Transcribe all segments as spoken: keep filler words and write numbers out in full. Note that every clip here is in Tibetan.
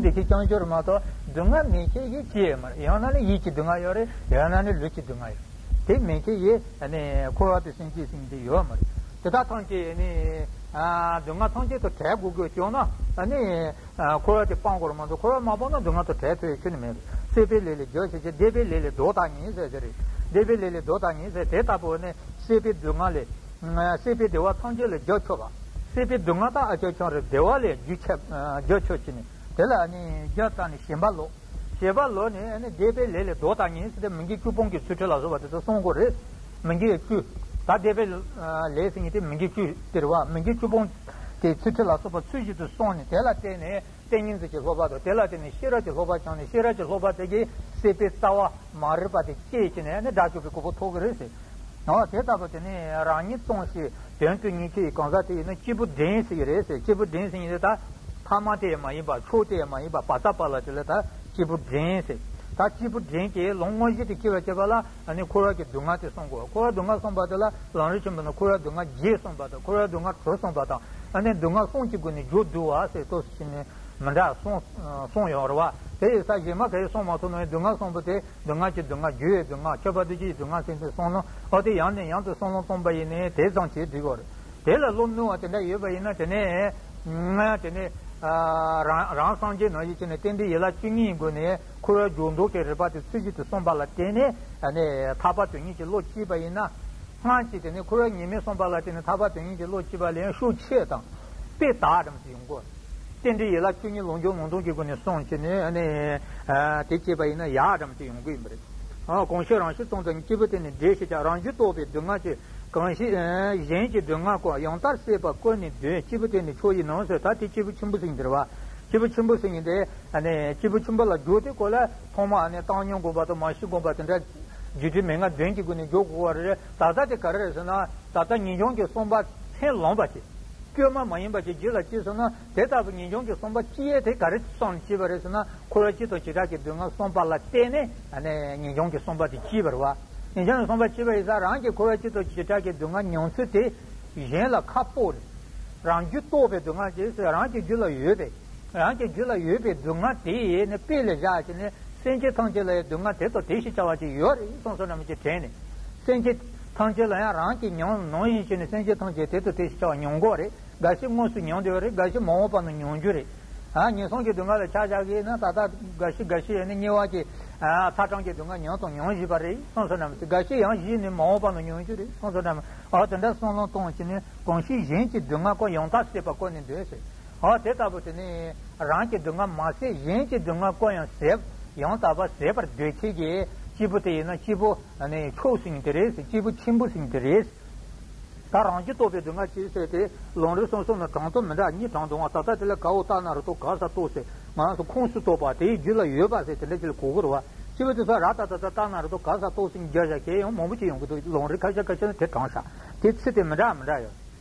འདུ་ཤེས་རྐྱང་ཤོས་རེད་མ་གཏོགས་སྡུག་བསྔལ་མེད་མཁན་ཞིག་ཅི་ཡོད་མ་རེད། ཡང་ན་ནི་ཡིད་ཀྱི་སྡུག་བསྔལ་ཡོད་རེད། ཡང་ན་ནི་ལུས་ཀྱི་སྡུག་བསྔལ་ཡོད་རེད། དེ་མེད་མཁན་ཡེ་ནི་འཁོར་བ་དང་སེམས་ཅན་ཟེར་མཁན་དེ་ཡོད་མ་རེད། དེ་དག་ཐམས་ཅད་ནི་སྡུག་བསྔལ་ཐམས་ཅད་དང་བྲལ་དགོས་དགོས་བྱུང་ན་ནི། ཨ། འཁོར་བ་དེ་སྤང་དགོས་རེད་མ་གཏོགས་འཁོར་བ་མ་སྤངས་ན་སྡུག་བསྔལ་དང་བྲལ་ཐུབ་ཡ་ཁྱོན་ནས་མེད་རེད། སྲེད་པའི་ལས་ལས་རྒྱལ་བྱེད་ཅིང་། བདེ་བའི་ལས་ལས་ལྡོག་ལྟ་ངེས་ཟེར་དེ་རེད། བདེ་བའི་ལས་ལས་ལྡོག་ལྟ་ངེས་ཟེར་དེ་ལྟ་བུ་ནི་སྲེད་པའི་སྡུག་བསྔལ་ལས། སྲེད་པའི་བདེ་བ་ཐམས་ཅད་ལས་རྒྱལ་ཆོག་པ། སྲེད་པའི་སྡུག་བསྔལ་དག་ཨ་ཅག་ཆོག་རེད། བདེ་བ་ལས་རྒྱུ་ཆ་རྒྱལ་ཆོག་ཅིག་ནི་དེ་ལ་ནི་རྒྱལ་ལྟ་ནི་ཞེན་པ་ལོག་ཞེན་པ་ལོག་ནས་ནི་བདེ་བའི་ལས་ལས་ལྡོག་ལྟ་ངེས་ཟེར་ཏེ་མི་དགེ་བཅུ་སྤོང་གི་ཚུལ་ཁྲིམས་ལ་སོགས་པ་དེ་ཚོ་སྲུང་དགོས་རེད། མི་དགེ་བཅུ། ད་བདེ་བའི་ལས་ཟེར་མཁན་དེ་མི་དགེ་བཅུ་དེ་རེད་བ། མི་དགེ་བཅུ་སྤོང་གི་ཚུལ་ཁྲིམས་ལ་སོགས་པ་ཚུལ་བཞིན་དུ་སྲུང་ནས་དེ་ལ་བརྟེན་ནས་ཏིང་ངེ་འཛིན་གྱི་སློབ་པ་དང་དེ་ལ་བརྟེན་ནས་ཤེས་རབ་ཀྱི་སློབ་པ་སྦྱངས་ནས་ཤེས་རབ་ཀྱི་སློབ་པ་དེ་གིས་སྲེད་པའི་རྩ་བ་མ་རིག་པ་དེ་བཅད་བྱས་ནས་ནི་དགྲ་བཅོམ་པའི་གོ་འཕང་ཐོབ་ཀྱི་རེད་ཟེར། འོ་དེ་ལྟ་བུ་དེ་ནི་རང་ཉིད་སྟོང་ཞིང་དོན་དུ་གཉེར་མཁན་གྱི་གང་ཟག་དེ་ཡིན་ན་སྐྱེས་བུ་འབྲིང་ཟེར་གྱི་རེད་ཟེར། སྐྱེས་བུ་འབྲིང་ཟེར་མཁན་དེ་ད་ཕ་མ་དེ་ཡང་མ་ཡིན་པ། ཕྱོགས་དེ་ཡང་མ་ཡིན་པ། བ་ཚྭ་པ་ལ་དེ་ལ་ད་སྐྱེས་བུ་འབྲིང་ཟེར། ད་སྐྱེས་བུ་འབྲིང་གིས་ལུང་དངོས་གཞི་དེ་སྐྱེ་བར་བྱེད་པ་ལ་ཨ་ནི་འཁོར་བ་གི་སྡུག་བསྔལ་དེ་སྲུང་དགོས། འཁོར་བ་སྡུག་བསྔལ་སྲུང་བ་དེ་ལ་ལམ་རིམ་ཆེན་པོ་ནི་འཁོར་བ་སྡུག་བསྔལ་བརྒྱད་སྲུང་བ་དང་འཁོར་བ་སྡུག་བསྔལ་དྲུག་སྲུང་བ་དང་ཨ་ནི་སྡུག་བསྔལ་གསུམ་གྱི་སྒོ་ནས་རྒྱུ་བསྡུ་བ་ཟེར་ཏོག་ཙམ་ནི་མི་འདྲ་གསུངས་གསུངས་ཡོད་རེད་བ། དེ་ཡིན་ཙང་གཞན་མ་ག་རེ་གསུངས་མ་ཐུབ་ན་ཡང་སྡུག་བསྔལ་གསུམ་པོ་དེ་སྡུག་བསྔལ་གྱི་སྡུག་བསྔལ། རྒྱུ་ཡི་སྡུག་བསྔལ། ཁྱབ་པ་འདུ་བྱེད་ཀྱི་སྡུག་བསྔལ་ཟེར་ཏེ་གསུངས་ནོ། འོ་དེ་ཡང་ནས་ཡང་དུ་བསམ་བློ་གཏོང་པ་ཡིན་ནའི་དེ་ཙམ་བྱེད་འགྲིག་གི་རེད། དེ་ལ་བློ་ནུས་པ་དེ་འདྲ་ཡོད་པ་ཡིན་ན་དེ་ནས་ང་དེ་ནས་ཨ་རང་རང་སངས་རྒྱས་ནང་བཞིན་བྱས་ནས་རྟེན་འབྲེལ་ཡན་ལག་བཅུ་གཉིས་ཀྱི་སྒོ་ནས་འཁོར་བའི་སྒྲོ་འདོགས་ཀྱི་རིམ་པ་དེ་ཚུལ་བཞིན་དུ་བསྲུངས་པ་ལ་བརྟེན་ནས་ཨ་ནི་ཐར་པ་དོན་གཉེར་གྱི་བློ་སྐྱེས་པ་ཡིན་ན། སྔར་གྱི་དེ་ནས་འཁོར་བའི་ཉེས་དམིགས་བསྲུངས་པ་ལ་བརྟེན་ནས་ཐར་པ་དོན་གཉེར་གྱི་བློ་སྐྱེས་པ་ལ་ཡང་ཤུགས་ཆེ་དང་དཔེ་དག་ཙམ་ཞིག་ཡོང་གི་རེད། རྟེན་འབྲེལ་ཡན་ལག་བཅུ་གཉིས་ལུང་སྦྱོར་ལུང་སྟོན་གྱི་སྒོ་ནས་གསུངས་བྱས་ནས་ཨ་ནི་ཨ་དེ་བྱས་པ་ཡིན་ན་ཡག་ཙམ་ཞིག་ཡོང་གི་ཡིན་པ་རེད། ཨ་གང་ཕྱིར་རང་བཞིན་སྟོང་དུ་གཉེར། སྐྱེས་བུ་དེ་ནི་འབྲས་ཞེས་བྱ། རང་རྒྱུད་རྟོགས་པའི་སྡུག་བསྔལ་གྱི། གང་ཞིག་གཞན་གྱི་སྡུག་བསྔལ་ཀུན། ཡང་དག་སྲེད་པ་ཀུན་ནས་འདོད། སྐྱེས་བུ་དེ་ནི་མཆོག་ཡིན་ནོ་ཟེར། ད་དེ་སྐྱེས་བུ་ཆེན་པོ་ཟེར་མཁན་དེ་རེད་བ། སྐྱེས་བུ་ཆེན་པོ་ཟེར་མཁན་དེ་ཨ་ནི་སྐྱེས་བུ་ཆེན་པོ་ལ་འགྱུར་དེ་ཀོ་ལ་ཐོག་མ་ཨ་ནི་བཏང་སྙོམས་སྒོམ་པ་དང་མར་ཤེས་སྒོམ་པ་དེ་འདྲ་རྒྱུ་མཚན་མན་ངག་བདུན་གྱི་སྒོ་ནས་འགྱུར་དགོས་པ་རེད། ད་ལྟ་དེ་ག་རེ་རེད་ཟེར་ན་ད་ལྟ་ངེས་འབྱུང་གི་བསམ་པ་ཚད་ལོངས་པ་དེ། བཅོས་མ་མ་ཡིན་པ་ཅིག་རྒྱུད་ལ་སྐྱེས་སོང་ན་དེ་ལྟ་བུ་ངེས་འབྱུང་གི་བསམ་པ་སྐྱེས་ཡས་དེ་ག་རེ་བསམ་སྐྱེས་པ་རེད་ཟེར་ན་འཁོར་བ་སྤྱི་དང་བྱེ་བྲག་གི་སྡུག་བསྔལ་བསམ་པ་ལ་བརྟེན་ནས་ཨ་ནི་ངེས་འབྱུང་གི་བསམ་པ་དེ་སྐྱེས་པ་རེད་བ། ངེས་འབྱུང་གི་བསམ་པ་སྐྱེས་པ་ཡིན་ཙང་རང་གི་འཁོར་བ་སྤྱི་དང་བྱེ་བྲག་གི་སྡུག་བསྔལ་མྱོང་ཚུལ་དེ་གཞན་ལ་ཁ་སྤོ་ནས་རང་རྒྱུད་རྟོགས་པའི་སྡུག་བསྔལ་ཅེས་ཟེར་རང་གི་རྒྱུད་ལ་ཡོད་པའི་རང་གི་རྒྱུད་ལ་ཡོད་པའི་སྡུག་བསྔལ་དེ་ཡིས་ནི་དཔེ་ལ་བཞག་བྱས་ནས་སེམས་ཅན་ཐམས་ཅད་ལ་ཡང་སྡུག་བསྔལ་དེ་དང་དེ་ཞེས་བྱ་བ་ཅིག་ཡོད་རེད་བསམ་བསམ་རྣམས་ཀྱིས་དྲན་ནས་སེམས་ཅན་ཐམས་ཅད་ལ་ཡང་རང་གིས་མྱོང་ནང་བཞིན་བྱས་ནས་སེམས་ཅན་ཐམས་ཅད་དེ་དང་དེ་ཞེས་བྱ་བ་མྱོང་གི་རེད། འགའ་ཞིག་དངོས་སུ་མྱོང་བསྡད་པ་རེད། འགའ་ཞིག་མ་འོངས་པ་ན་མྱོང་རྒྱུ་རེད། ཨ་ངན་སོང་གི་སྡུག་བསྔལ་ལ་ཆ་བཞག་གི་ན་ད་ལྟ་འགའ་ཞིག་འགའ་ཞིག་ཡང་ནི་དམྱལ་བ་གི་ཨ་ཚ་གྲང་གི་སྡུག་བསྔལ་མྱོང་དང་མྱོང་བཞིན་པ་རེད་བསམ་བསམ་རྣམས་ཀྱིས། འགའ་ཞིག་ཡང་གཞི་ནས་མ་འོངས་པ་ན་མྱོང་རྒྱུ་རེད་བསམ་བསམ་རྣམས་ཨ་དེ་འདྲ་བསམ་བློ་གཏོང་བྱས་ནས་གང་ཞིག་གཞན་གྱི་སྡུག་བསྔལ་ཀུན། ཡང་དག་སྲེད་པ་ཀུན་ནས་འདོད་ཟེར། ཨ་དེ་ལྟ་བུ་དེ་ནི་རང་གི་སྡུག་བསྔལ་མ་ཟད་གཞན་གྱི་སྡུག་བསྔལ་ཀུན་ཡང་ཟད་ཡང་དག་པར་ཟད་པར་འདོད་བྱེད་ཀྱི་སྐྱེས་བུ་དེ་ཡིན་ན་སྐྱེས་བུ་ཨ་ནི་མཆོག་ཟེར་མཁན་དེ་རེད་ཟེར། སྐྱེས་བུ་ཆེན་པོ་ཟེར་མཁན་དེ་རེད། ད་རང་རྒྱུད་རྟོགས་པའི་སྡུག་བསྔལ་ཅེས་ཟེར་ཏེ་ལམ་རིམ་གསུམ་གསུམ་ནི་གྲངས་ཐོ་མི་འདྲ་གཉིས་གྲངས་འདུག་ཨང་། ད་ལྟ་དེ་ལ་ག་འོ་ཏ་ན་རོ་ཏོ་ག་ས་ཏོ་ཟེར་ང་རང་ཚོ་ཁོངས་སུ་གཏོགས་པ་དེའི་རྒྱུད་ལ་ཡོད་པ་ཟེར་དེ་འདྲ་ཅིག་ལ་གོ་དགོས་རེད་བ། སྐྱེས་བུ་དེ་ཚོ་ར་ཏ་ཏ་ཏ་ཏ་ན་རོ་ཏོ་ག་ས་ཏོ་ཟེར་རྒྱག་བཞག་མཁན་ཡང་མང་པོ་ཅིག་ཡོང་གི་འདུག་ལམ་རིམ་ཁ་ཤས་ཁ་ཤས་ནི་དེ་དྲངས་ཤག་དེ་ཚིག་དེ་མི་འདྲ་མི་འདྲ་ཡོད།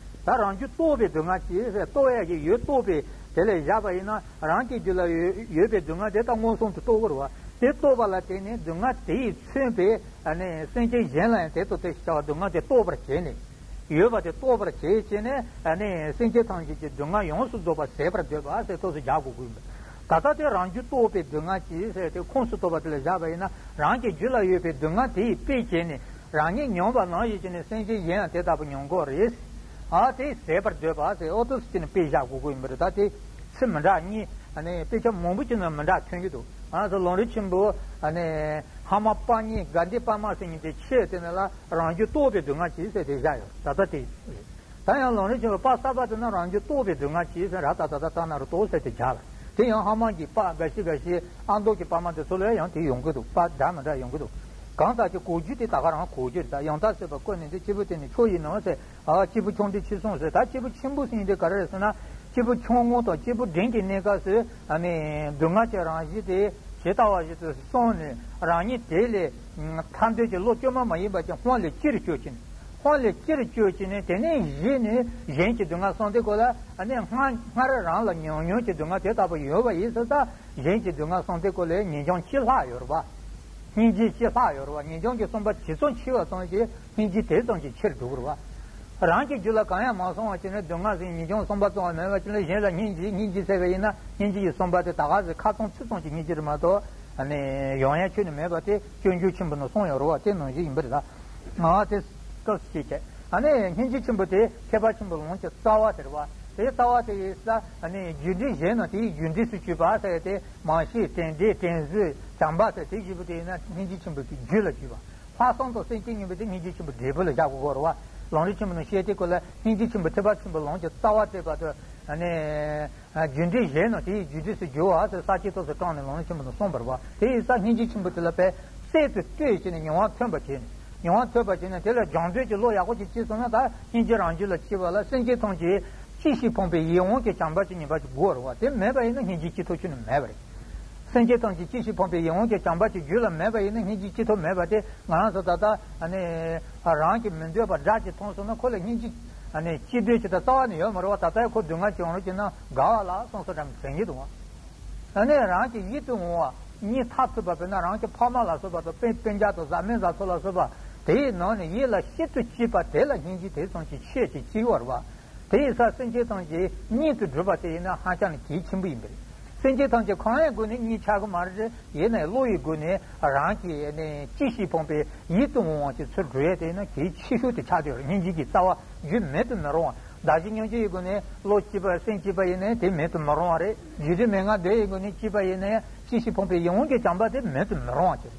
ད་རང་རྒྱུད་རྟོགས་པའི་སྡུག་བསྔལ་ཅེས་ཟེར་རྟོགས་ཡ་གི་ཡུལ་རྟོགས་པའི་དེ་ལ་བཞག་པ་ཡིན་ན་རང་གི་རྒྱུད་ལ་ཡོད་ཡོད་པའི་སྡུག་བསྔལ་དེ་ད་མངོན་སུམ་དུ་རྟོགས་དགོས་རེད་བ། དེ་རྟོགས་པ་ལ་བརྟེན་ནས་སྡུག་བསྔལ་དེ་ཡིས་མཚོན་པའི་ཨ་ནི་སེམས་ཅན་གཞན་ལ་ཡང་དེ་དང་དེ་ཞེས་བྱ་བ་སྡུག་བསྔལ་དེ་རྟོགས་པར་བྱས་ནས། ཡོད་པ་དེ་རྟོགས་པར་བྱས་བྱས་ནས་ཨ་ནི་སེམས་ཅན་ཐམས་ཅད་ཀྱི་སྡུག་བསྔལ་ཡོངས་སུ་རྫོགས་པ་ཟད་པར་འདོད་པ་ཟེར་ཐོག་སུ་རྒྱག་དགོས་ཀྱི་ཡོད། ད་ལྟ་དེ་རང་རྒྱུད་རྟོགས་པའི་སྡུག་བསྔལ་ཅེས་ཟེར་དེ་ཁོངས་སུ་གཏོགས་པ་དེ་ལ་བཞག་པ་ཡིན་ན་རང་གི་རྒྱུད་ལ་ཡོད་པའི་སྡུག་བསྔལ་དེ་ཡི་དཔེ་བྱས་ནས་རང་ཉིད་མྱོང་བ་ནང་བཞིན་བྱས་ནས་སེམས་ཅན་གཞན་ཡང་དེ་ལྟ་བུ་མྱོང་དགོས་རེད། ཨ་དེ་ཟད་པར་འདོད་པ་ཟེར་ཨོ་ཏོ་སི་ཅི་ནི་དཔེ་བཞག་དགོས་ཀྱི་ཡིན་པ་རེད། ད་དེ་ཚིག་མི་འདྲ་གཉིས་ཨ་ནི་དཔེ་ཆ་མང་པོ་ཅིག་ནང་མི་འདྲ་ཐོན་གྱི་འདུག་ང་ཚོ་ལམ་རིམ་ཆེན་པོ་ཨ་ནི་ཧ་མ་པ་ཉིད་དགའ་ལྡན་པདྨ་ཟེར་མཁན་དེ་ཆེ་དེ་ནི་ལ། རང་རྒྱུད་རྟོགས་པའི་སྡུག་བསྔལ་གྱིས་ཟེར་དེ་བཞག་ཡོད། ད་ལྟ་དེ་ད་ཡང་ལམ་རིམ་ཆེན་པོའི་པ་གསར་པ་དེ་ན་རང་རྒྱུད་རྟོགས་པའི་སྡུག་བསྔལ་གྱིས་ཟེར་ར་ཏ་ཏ་ཏ་ཏ་ན་རོ་ཏོ་ཟེར་དེ་བཞག་ལ། དེ་ཡང་ཧ་མ་གི་པ་འགའ་ཞིག་འགའ་ཞིག་ཨ་མདོ་གི་པ་མ་དེ་ཚོ་ལ་ཡང་དེ་ཡོང་གི་འདུག་པ་འདྲ་མི་འདྲ་ཡོང་གི་འདུག་གང་ལྟར་གྱི་གོ་རྒྱུ་དེ་ད་ག་རང་གོ་རྒྱུ་རེད། ད་ཡང་དག་སྲེད་པ་ཀུན་ནས་འདོད། སྐྱེས་བུ་དེ་ནི་མཆོག་ཡིན་ནོ་ཟེར། ཨ་སྐྱེས་བུ་ཆུང་འབྲིང་ཆེ་གསུམ་ཟེར། ད་སྐྱེས་བུ་ཆེན་པོ་ཟེར་མཁན་དེ་ག་རེ་རེད་ཟེར་ན། སྐྱེས་བུ་ཆུང་ངུ་དང་སྐྱེས་བུ་འབྲིང་གི་གནས་སྐབས་སུ་ཨ་ནི་སྡུག་བསྔལ་གྱི་རང་བཞིན་དེ་ཇི་ལྟ་བ་བཞིན་དུ་བསམས་ནས་རང་ཉིད་དེ་ལས་ཐར་འདོད་ཀྱི་བློ་བཅོས་མ་མ་ཡིན་པ་ཅིག་སྔོན་ལ་ཅིར་བཅོས་ཀྱིན། སྔོན་ལ་ཅིར་བཅོས་ཀྱིན་ནས་དེ་ནས་གཞི་ནས་གཞན་གྱི་སྡུག་བསྔལ་བསམ་དུས་སྐབས་ལ་ཨ་ནི་སྔར་སྔར་རང་ལ་མྱོང་མྱོང་གི་སྡུག་བསྔལ་དེ་ལྟ་བུ་ཡོད་པ་ཡིན་ཙང་གཞན་གྱི་སྡུག་བསྔལ་བསམ་དུས་སྐབས་ལ་ངེས་འབྱུང་ཅིག་ལྷག་ཡོད་རེད་པ། སྙིང་རྗེ་ཅིག་ལྷག་ཡོད་རེད་བ། ངེས་འབྱུང་གི་བསམ་པ་ཇི་ཙམ་ཆེ་བ་ཙམ་གྱིས་སྙིང་རྗེ་དེ་ཙམ་གྱིས་ཆེར་འགྲོ་གི་རེད་བ། རང་གི་རྒྱུད་ལ་གང་ཡང་མ་སོང་བ་བྱས་ནས་སྡུག་བསྔལ་ཟེར་ཉིས་བྱུང་གསུམ་པ་ཙམ་མེད་པ་ཅིག་ལ་གཞན་ལ་སྙིང་རྗེ་སྙིང་རྗེ་ཟེར་བ་ཡིན་ན་སྙིང་རྗེ་ཡི་གསུམ་པ་དེ་ད་ག་ཟེ་ཁ་ཚོན་ཚིག་ཙམ་གྱི་སྙིང་རྗེ་རེད་མ་གཏོགས་ཨ་ནི་ཡོང་ཡ་ཁྱོན་ནས་མེད་པ་དེ་སྤྱོད་འཇུག་ཆེན་པོ་ནས་གསུངས་ཡོད་རེད་བ། དེ་ནང་བཞིན་ཡིན་པ་རེད་ད། ང་དེ་སྐབས་སུ་བྱེད་ཀྱི་ཨ་ནི་སྙིང་རྗེ་ཆེན་པོ་དེ་ཁྱད་པར་ཆེན་པོ་ལོངས་ཀྱི་རྩ་བ་དེ་རེད་བ། དེ་རྩ་བ་དེ་ཡིན་ས་ཨ་ནི་རྒྱུ་འབྲས་གཞན་ནང་དེའི་རྒྱུ་འབྲས་སུ་གྱུར་པ་ཟེར་ཏེ་མ་ཤེས་དྲན་འབྲས་དྲན་གཟོད་བྱམས་པ་ཟེར་དེ་བཞི་པོ་དེ་ཡིན་ན་སྙིང་རྗེ་ཆེན་པོ་གི་རྒྱུད་ལ་གྱུར་པ། ལྷག་བསམ་དང་སེམས་བསྐྱེད་གཉིས་པོ་དེ་སྙིང་རྗེ་ཆེན་པོའི་འབྲས་བུ་ལ་བཞག་དགོས་རེད་བ། ལམ་རིམ་ཆེན་པོ་ནང་བཤད་དེ་སྐོར་ལ་སྙིང་རྗེ་ཆེན་པོ་ཐེག་པ་ཆེན་པོ་ལོངས་ཀྱི་རྩ་བ་སྤྲད་པ་དང་ཨ་ནི་རྒྱུ་འབྲས་གཞན་ནང་དེའི་རྒྱུ་འབྲས་སུ་གྱུར་བ་ཟེར་ས་བཅད་ཐོག་སུ་དྲངས་ནས་ལམ་རིམ་ཆེན་པོ་ནང་གསུངས་པ་རེད་བ། དེ་ཡིན་ཙང་སྙིང་རྗེ་ཆེན་པོ་དེ་ལ་དཔེ་གསེར་དུ་སྤྲོས་བྱས་ནས་མྱོང་བ་ཐོན་པ་བྱས་ནས་མྱོང་བ་ཐོན་པ་བྱས་ནས་དེ་ལ་སྦྱང་འདོད་ཀྱི་བློ་ཡག་པོ་ཅིག་སྐྱེས་སོང་ན་ད་སྙིང་རྗེ་རང་རྒྱུད་ལ་སྐྱེས་པ་ལ་སེམས་ཅན་ཐམས་ཅད་ཅི་ཞིག་ཕོངས་པའི་ཡིད་འོང་གི་བྱམས་པ་ཅིག་ངེས་པར་ཅིག་དགོས་རེད་བ། དེ་མེད་པ་ཡིན་ན་སྙིང་རྗེ་སྐྱེ་ཐུབ་ཁྱོན་ནས་མེད་པ་རེད། སེམས་ཅན་ཐམས་ཅད་ཅི་ཞིག་ཕོངས་པའི་ཡིད་འོང་གི་བྱམས་པ་ཅིག་རྒྱུད་ལ་མེད་པ་ཡིན་ན་སྙིང་རྗེ་སྐྱེ་ཐུབ་མེད་པ་དེ་ང་རང་ཚོ་ད་ལྟ་ཨ་ནི་རང་གི་མི་འདོད་པ་དགྲ་ཅིག་མཐོང་སོང་ན་ཁོ་ལ་སྙིང་རྗེ་ཨ་ནི་སྐྱེ་འདོད་ཅིག་ད་རྩ་བ་ནས་ཡོད་མ་རེད་བ། ད་ལྟ་ཁོ་སྡུག་བསྔལ་ཅིག་འོང་རོགས་བྱས་ན་དགའ་བ་ལ་སོང་སོ་འགྲམ་དྲན་གྱི་འདུག་བ། ཨ་ནི་རང་གི་ཡིད་དུ་འོང་བ་གཉིས་མཐར་ཐུག་པ་དཔེར་ན་རང་གི་ཕ་མ་ལ་སོགས་པ་དང་སྤུན་སྤུན་ཀྱག་དང་བཟའ་མི་བཟའ་ཚོ་ལ་སོགས་པ་དེའི་ནང་ནས་ཡིད་ལ་ཤིན་ཏུ་སྐྱིད་པ་དེ་ལ་སྙིང་རྗེ་དེ་ཙམ་གྱིས་ཆེས་ཀྱི་སྐྱིད་པ་རེད་བ། དེ་ཡིན་ཙང་སེམས་ཅན་ཐམས་ཅད་གཉེན་དུ་བསྒྲུབ་པ་དེ་ཡིན་ན་ཧ་ཅང་ནས་གལ་ཆེན་པོ་ཡིན་པ་རེད། སེམས་ཅན་ཐམས་ཅད་ཁོ་རང་ཡི་སྒོ་ནས་གཉེན་ཆགས་ཀྱི་མ་རེད། ཡིན་ནའི་བློ་ཡི་སྒོ་ནས་རང་གི་ནས་ཅི་ཞིག་ཕོངས་པའི་ཡིད་དུ་འོང་བ་ཞིག་ཚུར་སྒྲུབ་ཡས་དེ་ཡིན་ན་གལ་ཆེ་ཤོས་དེ་ཆགས་བསྡད་ཡོད་རེད། སྙིང་རྗེ་གི་རྩ་བ་རྒྱུད་མེད་དུ་མི་རུང་བ། བདག་གཞན་མཉམ་བརྗེ་ཡི་སྒོ་ནས་བློ་སྐྱིད་པ་སེམས་སྐྱིད་པ་ཡིན་ནའི་དེ་མེད་དུ་མི་རུང་བ་རེད། རྒྱུ་འབྲས་མན་ངག་བདེ་ཡི་སྒོ་ནས་སྐྱིད་པ་ཡིན་ནའི་ཅི་ཞིག་ཕོངས་པའི་ཡིད་འོང་གི་བྱམས་པ་དེ་མེད་དུ་མི་རུང་བ་ཅིག་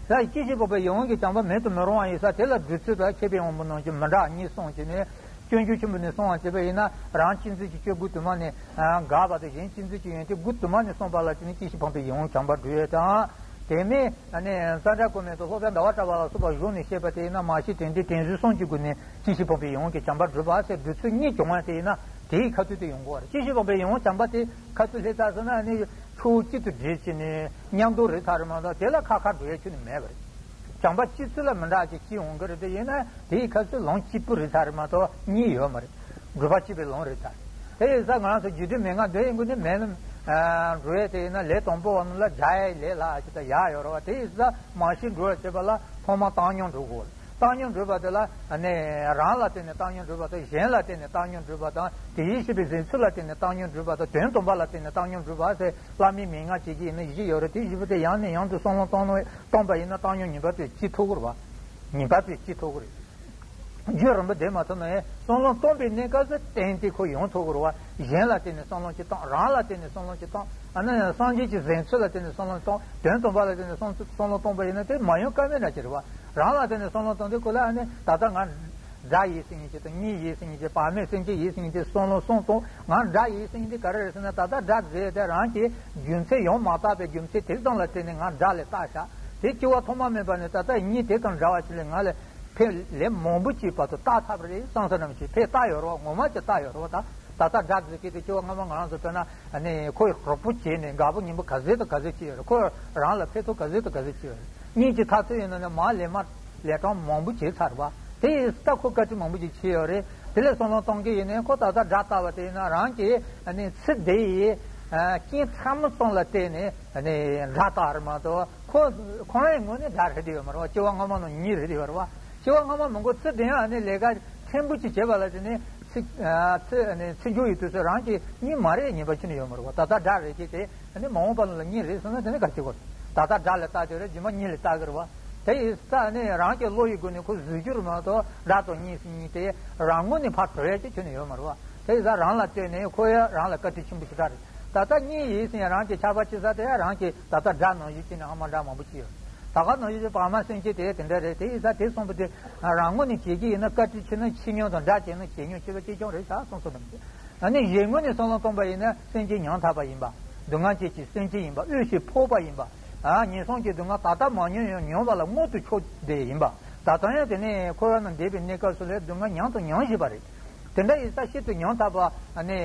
རེད། ཡང་ཅི་ཞིག་ཕོངས་པའི་ཡིད་འོང་གི་བྱམས་པ་མེད་དུ་མི་རུང་བ་ཡིན་ས་དེ་ལ་སྒྲུབ་ཚུལ་དང་མཁས་པའི་དབང་པོ་རྣམས་ཀྱིས་མི་འདྲ་གཉིས་གསུངས་བྱས་ནས། སྤྱོད་འཇུག་ཆེན་པོ་ནས་གསུངས་པ་བྱས་པ་ཡིན་ན་རང་གཅེས་འཛིན་གྱི་སྤྱོད་སྒོ་དུ་མ་ནས་དགག་པ་དང་གཞན་གཅེས་འཛིན་གྱི་ཡོན་ཏན་སྒོ་དུ་མ་ནས་གསུངས་པ་ལ་བརྟེན་ནས་ཅི་ཞིག་ཕོངས་པའི་ཡིད་འོང་བྱམས་པ་སྒྲུབ་ཡས་དང་། དེ་མིན་ཨ་ནི་ཙནྡྲ་བཀོད་མེད་དང་ལྷོ་བྲག་ཟླ་བ་གྲགས་པ་ལ་སོགས་པ་གཞུང་ནས་བཤད་པ་དེ་ཡིན་ན་མ་ཤེས་དྲན་འདི་དྲན་གསོའི་གསུང་གི་སྒོ་ནས་ཅི་ཞིག་ཕོངས་པའི་ཡིད་འོང་གི་བྱམས་པ་སྒྲུབ་པ་ཟེར་སྒྲུབ་ཚུལ་གཉིས་བྱུང་བ་དེ་ཡིན་ན་དེའི་ཁ་ཐུག་དེ་ཡོང་གི་རེད། ཅི་ཞིག་ཕོངས་པའི་ཡིད་འོང་བྱམས་པ་དེ་ཁ་ཐུག་སླེབས་ཚར་སོང་ན་ཨ་ནི་ཆུ་བོ་གཅིག་ཏུ་འདྲེས་བྱས་ནས་མཉམ་དུ་རེད་ཚར་རེད་མ་གཏོགས་དེ་ལ་ཁ་ཁ་འགྲོ་ཡས་ཁྱོན་ནས་མེད་པ་རེད། བྱམས་པ་སྐྱེ་ཚུལ་ལ་མི་འདྲ་ཅིག་སྐྱེ་འོང་གི་རེད། དེ་ཡིན་ན་དེའི་ཁ་ཚུལ་ལམ་གཅིག་པུ་རེད་ཚར་རེད་མ་གཏོགས་གཉིས་ཡོད་མ་རེད། སྒྲུབ་པ་གཅིག་པའི་ལམ་རེད་ཚར། དེ་ཡིན་ཙང་ང་རང་ཚོ་རྒྱུ་འབྲས་མན་ངག་བདེ་ཡི་སྒོ་ནས་མེད་ལམ་འགྲོ་ཡས་དེ་ཡིན་ན་ལས་དང་པོ་བ་ནི་ལ་བྱ་ཡས་ལས་ལ་ཅིག་ད་ཡག་ཡོད་རེད་བ། དེ་ཡིན་ཙང་མ་ཤེས་འགྲོ་བ་བྱེད་པ་ལ་ཐོག་མར་བཏང་སྙོམས་འགྲོ་དགོས། བཏང་སྙོམས་འགྲོ་བ་དེ་ལ་ནི་རང་ལ་བརྟེན་ནས་བཏང་སྙོམས་འགྲོ་བ་དང་གཞན་ལ་བརྟེན་ནས་བཏང་སྙོམས་འགྲོ་བ་དང་དེ་ཡིད་ཤེས་པའི་གཟེངས་ཚུལ་ལ་བརྟེན་ནས་བཏང་སྙོམས་འགྲོ་བ་དང་དོན་དམ་པ་ལ་བརྟེན་ནས་བཏང་སྙོམས་འགྲོ་བ་ཟེར་བླ་མའི་མན་ངག་བྱེད་ཀྱི་ཡིན་ན་བཞི་ཡོད་རེད། དེ་བཞི་པོ་དེ་ཡང་ནས་ཡང་དུ་བསམ་བློ་གཏོང་ནས་གཏོང་པ་ཡིན་ན་བཏང་སྙོམས་ངེས་པར་དུ་སྐྱེ་ཐུབ་ཀྱི་རེད་བ། ངེས་པར་དུ་སྐྱེ་ཐུབ་ཀྱི་རེད། རྒྱུན་རིང་པོ་བསྡད་མ་ཐུབ་ན་ཡང་བསམ་བློ་གཏོང་པའི་གནས་སྐབས་སུ་ཏན་ཏན་ཁོ་ཡོང་ཐུབ་ཀྱི་རེད་བ། གཞན་ལ་བརྟེན་ནས་བསམ་བློ་ཅིག་བཏང་། རང་ལ་བརྟེན་ནས་བསམ་བློ་ཅིག་བཏང་། ཨ་ནི་སངས་རྒྱས་ཀྱི་གཟེངས་ཚུལ་ལ་བརྟེན་ནས་བསམ་བློ་བཏང་། དོན་དམ་པ་ལ་བརྟེན་ནས་བསམ་བློ་བསམ་བློ་བཏང་པ་ཡིན་ན་དེ་མ་ཡོང་ཀ་མེད་འདྲ་ཅིག་རེད་བ། རང་ལ་བརྟེན་ནས་བསམ་བློ་བཏང་དུས་ཁོ་ལ་ཨ་ནི་ད་ལྟ་ང་དགྲ་ཡིན་ཟེར་མཁན་ཅིག་དང་གཉེན་ཡིན་ཟེར་མཁན་ཅིག་བར་མའི་སེམས་ཅན་ཡིན་ཟེར་མཁན་ཅིག་བསམ་བློ་གསུམ་བཏང་། ང་དགྲ་ཡིན་ཟེར་མཁན་དེ་ག་རེ་རེད་ཟེར་ན་ད་ལྟ་དགྲ་ཟེར་དེ་རང་གི་རྒྱུ་མཚན་ཡོང་མ་བཏགས་པའི་རྒྱུ་མཚན་དེ་ཙམ་ལ་བརྟེན་ནས་ང་དགྲ་ལ་བཏགས་བཞག་དེ་སྐྱེ་བ་ཐོག་མ་མེད་པ་ནས་ད་ལྟ་གཉིས་དེ་དང་འདྲ་བ་ཞིག་ལས་ང་ལ་ཕན་ལས་མང་པོ་ཅིག་བར་དུ་བཏགས་ཚར་བ་རེད། སང་ས་རིན་པོ་ཆེ་ཕན་བཏགས་ཡོད་རེད་བ། ངོ་མ་ཅིག་བཏགས་ཡོད་རེད་བ། ད་ད་ལྟ་དགྲ་ཟེར་མཁན་དེ་སྐྱེ་བ་སྔ་མ་ང་རང་ཚོ་དཔེར་ན་ཨ་ནི་ཁོའི་རོགས་པ་བྱས་ནས་དགའ་པོ་ཉེས་པོ་ག་ཚད་དང་ག་ཚད་ཅིག་ཡོད་རེད། ཁོ་རང་ལ་ཕན་ཐོགས་ག་ཚད་དང་ག་ཚད་ཅིག་ཡོད་རེད། གཉིས་ཀྱི་མཐར་ཐུག་ཡིན་ན་ནི་མ་ལས་མ་ལས་གྲངས་མང་པོ་བྱས་ཚར་བ། དེ་ཡིན་ད་ཁོ་བཀའ་དྲིན་མང་པོ་ཅིག་ཆེ་ཡོད་རེད། དེ་ལས་བསམ་བློ་གཏོང་གི་ཡིན་ནའི་ཁོ་ད་ལྟ་དགྲ་ལྟ་བ་དེ་ཡིན་ན་རང་གི་ཨ་ནི་ཚེ་འདི་ཡི་ཨ་རྐྱེན་ཚང་མ་ཙམ་ལ་བརྟེན་ནས་ཨ་ནི་དགྲ་ལྟ་བ་རེད་མ་གཏོགས་ཁོ་ཁོ་རང་ཡི་ངོས་ནས་དགྲ་རེད་དེ་ཡོད་མ་རེད་བ། སྐྱེ་བ་སྔ་མ་ནང་གཉིས་རེད་དེ་ཡོད་རེད་བ། སྐྱེ་བ་སྔ་མ་མང་པོ་ཚེ་འདི་ཡང་ཨ་ནི་ལས་ཀ་ཕྲན་བུ་ཅིག་བྱས་པ་ལ་དེ་ནི་ཚེ་ཨ་ཚེ་ཨ་ནི་ཚེ་མཇུག་ཡི་དུས་སུ་རང་གི་གཉིས་མ་རེད་ཉེས་པ་ཁྱོན་ནས་ཡོད་མ་རེད་བ། ད་ལྟ་དགྲ་རེད་ཅེས་དེ། ཨ་ནི་མ་འོངས་པ་ལ་གཉིས་རེད་ཟེར་ན་དེ་ནི་ག་བྱེད་དགོས། ད་ལྟ་དགྲ་ལ་བལྟ་དེ་རེད། རྗེས་མ་གཉིས་ལ་བལྟ་གི་རེད་བ། དེ་ཡིན་ཙང་ཨ་ནི་རང་གི་བློ་ཡི་སྒོ་ནས་ཁོ་བཟོད་རྒྱུ་རེད་མ་གཏོགས་དགྲ་དང་གཉིས་ཟེར་གཉིས་དེ་རང་ངོས་ནས་ཕར་གྲོལ་ཡ་ཅིག་ཁྱོན་ནས་ཡོད་མ་རེད་བ། དེ་ཡིན་ཙང་རང་ལ་ལྟོས་ནས་ཁོ་ཡ་རང་ལ་བཀའ་དྲིན་ཆེན་པོ་ཞེ་དྲག་རེད། ད་ལྟ་གཉིས་ཡིན་ཟེར་ཡ་རང་གི་ཆགས་པ་ཅི་ཟ་དེ་ཡ་རང་གི་ད་ལྟ་དགྲ་ནང་བཞིན་བྱས་ནས་ཨ་མ་དགྲ་མང་པོ་ཅིག་ཡོད། ད་ག་ནང་བཞིན་བྱས་བར་མ་སེམས་ཅན་དེ་དེ་འདྲ་རེད། དེ་ཡིན་ཙང་དེ་གསུམ་པོ་དེ་རང་ངོས་ནས་བྱེད་ཀྱི་ཡིན་ན་བཀའ་དྲིན་ཆེ་ན་ཆེ་མྱོང་དང་དགྲ་བྱས་ན་བྱེད་མྱོང་ཆེ་བ་གཅིག་རྐྱང་རེད་ཤག་གསུངས་སོ་ནམ་རྒྱུན། ཨ་ནི་གཞན་ངོས་ནས་བསམ་བློ་གཏོང་པ་ཡིན་ན་སེམས་ཅན་ཉམ་ཐག་པ་ཡིན་པ། སྡུག་བསྔལ་ཅན་གྱི་སེམས་ཅན་ཡིན་པ། འོད་ཞིག་ཕོག་པ་ཡིན་པ། ཨ་ངན་སོང་གི་སྡུག་བསྔལ་ད་ལྟ་མ་མྱོང་ཡང་མྱོང་བ་ལ་མངོན་དུ་ཕྱོགས་བསྡད་ཡིན་པ། ད་ལྟ་ཡང་དེ་ནས་འཁོར་བ་ན་འདས་པའི་གནས་སྐབས་སུ་ལས་སྡུག་བསྔལ་མྱོང་དང་མྱོང་བཞིན་པ་རེད། དེ་འདྲ་ཡིན་ས་ཤིན་ཏུ་ཉམ་ཐག་པ་ཨ་ནི་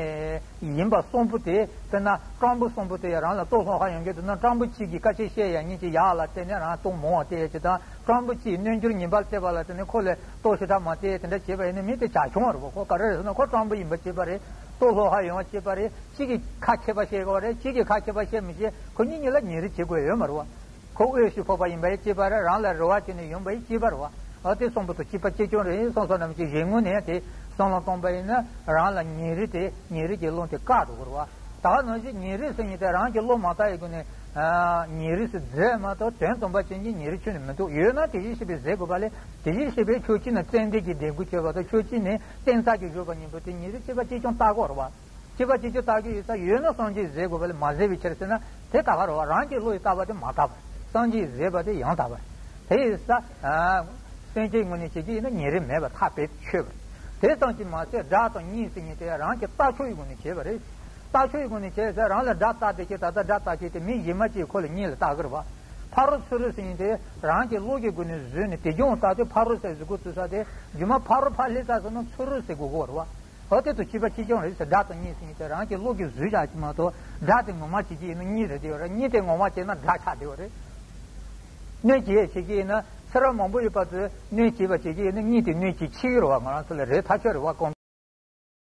ཡིན་པ་གསུམ་པོ་དེ་དཔེར་ན་སྤྲང་པོ་གསུམ་པོ་དེ་རང་ལ་ལྟོ་སློང་ཧ་ཡོང་གི་འདུག་ན་སྤྲང་པོ་གཅིག་གིས་སྐད་ཆ་བཤད་ཡ་གཉིས་ཀྱི་ཡག་ལ་བརྟེན་ནས་རང་ལྟོ་མང་བ་སྟེར་ཡ་ཅིག་དང་སྤྲང་པོ་གཅིག་རྣལ་འབྱོར་ངན་པ་སྟེར་བ་ལ་བརྟེན་ནས་ཁོ་ལས་ལྟོ་ཞེ་དྲག་མ་སྟེར་དེ་འདྲ་བྱས་པ་ཡིན་ན་མི་དེ་བྱ་ཁྱོང་བ་རེད་བ། ཁོ་ག་རེ་རེད་ཟེར་ན་ཁོ་སྤྲང་པོ་ཡིན་པ་བྱས་པ་རེད། ལྟོ་སློང་ཧ་ཡོང་བ་བྱས་པ་རེད། གཅིག་གིས་ཁ་མཁས་པ་བཤད་དགོས་པ་རེད། གཅིག་གིས་ཁ་མཁས་པ་བཤད་མི་ཤེས། ཁོ་གཉིས་གཉིས་ལ་ཉེ་རིང་བྱེད་དགོས་ཡོད་མ་རེད་བ། ཁོ་འོས་ཤིང་ཕོག་པ་ཡིན་པ་ཡིན་གཅིག་པ་རེད། རང་ལ་རེ་བ་བྱས་ནས་ཡོང་པ་ཡིན་གཅིག་པ་རེད་བ། ཨ་དེ་གསུམ་པོ་དང་གཅིག་པ་གཅིག་རྐྱང་རེད་གསུངས་སོ་ནམ་གྱི་གཞན་ངོས་ནས་དེ་ བསམ་བློ་གཏོང་པ་ཡིན་ན་རང་ལ་ཉེ་རིང་དེ་ཉེ་རིང་གི་བློ་དེ་བཀག་འགྲོ་དགོས་རེད་བ། ད་ག་ནང་བཞིན་ཉེ་རིང་ཟེར་མཁན་དེ་རང་གི་བློ་མ་བཏང་ཡི་སྒོ་ནས་ཉེ་རིང་ཟེར་རྫས་མ་གཏོགས་དོན་དམ་པ་ཅན་གྱི་ཉེ་རིང་ཁྱོན་ནས་མི་འདུག་ཡོད་ན་དེ་བཞིན་གཤེགས་པས་ཟད་དགོས་པ་ལས། དེ་བཞིན་གཤེགས་པས་ཕྱོགས་གཅིག་ནས་ཙན་དན་གྱི་ལྡེ་གུ་བྱས་པ་དང་ཕྱོགས་གཅིག་ནས་བརྟེན་ས་གི་བཞུགས་པ་གཉིས་པོ་དེ་ཉེ་རིང་གཅིག་པ་གཅིག་རྐྱང་བལྟ་དགོས་རེད་བ། གཅིག་པ་གཅིག་རྐྱང་བལྟ་གི་ཡོད་ས་ཡོད་ན་སངས་རྒྱས་ཟད་དགོས་པ་ལས་མ་ཟད་པའི་ཕྱིར་ཟེར་ན་དེ་ད་ག་རེད་བ། རང་གི་བློ་ཡིས་བལྟ་བ་དེ་མ་བལྟ་བར་སངས་རྒྱས་ཟད་པ་དེ་ཡང་བལྟ་བར། དེ་ཡིན་ས། སེམས་ཅན་ངོས་ནས་བྱེད་ཀྱི་ཡིན་ན་ཉེ་རིང་མེད་པར་ཐག་རྦད་ཆོད་པར། དེ་ཙམ་གྱིས་མ་ཟད་དགྲ་དང་གཉེན་ཟེར་མཁན་དེ་རང་གི་ལྟ་ཕྱོགས་ཡི་སྒོ་ནས་བྱས་པ་རེད། ལྟ་ཕྱོགས་ཡི་སྒོ་ནས་བྱས་ཟེར་རང་ལ་དགྲ་ལྟ་བསྡད་ཀྱི་ད་ལྟ་དགྲ་ལྟ་བྱེད་དེ་མི་གཞན་མ་གཅིག་ཁོ་ལ་གཉེན་ལ་ལྟ་གི་རེད་བ། ཕ་རོལ་ཚུ་རོལ་ཟེར་མཁན་དེ་རང་གི་བློ་གི་སྒོ་ནས་བཟོས་ནས་དེ་སྦྱོང་ལྟ་དུས་ཕ་རོལ་ཟེར་བཟོ་དགོས་ཚུལ་ས་དེ་རྒྱུ་མ་ཕ་རོལ་ཕར་སླེབས་ཚར་སོང་ན་ཚུ་རོལ་ཟེར་དགོས་ཀྱི་རེད་བ། འོ་དེ་དང་གཅིག་པ་གཅིག་རྐྱང་རེད་ཟེར། དགྲ་དང་གཉེན་ཟེར་མཁན་དེ་རང་གི་བློ་གིས་བཟོས་བཞག་གི་མ་གཏོགས་དགྲ་དེ་ངོ་མ་བྱེད་ཀྱི་ཡིན་ན་གཉེན་རེད་བསྡད་ཡོད་རེད། གཉེན་དེ་ངོ་མ་བྱས་ན་དགྲ་ཆགས་བསྡད་ཡོད་རེད། གནོད་བྱེད་བྱེད་ཀྱི་ཡིན་ན་ཚེ་རབས་མང་པོ་ཡོད་པ་ཚོས་གནོད་བྱེད་པ་བྱེད་ཀྱི་ཡིན་ན་གཉེན་དེ་གནོད་བྱེད་ཆེ་ཡོད་རེད་བ། ང་རང་ཚོ་ལ་རེད་ཐག་ཆོད་རེད་བ། གང་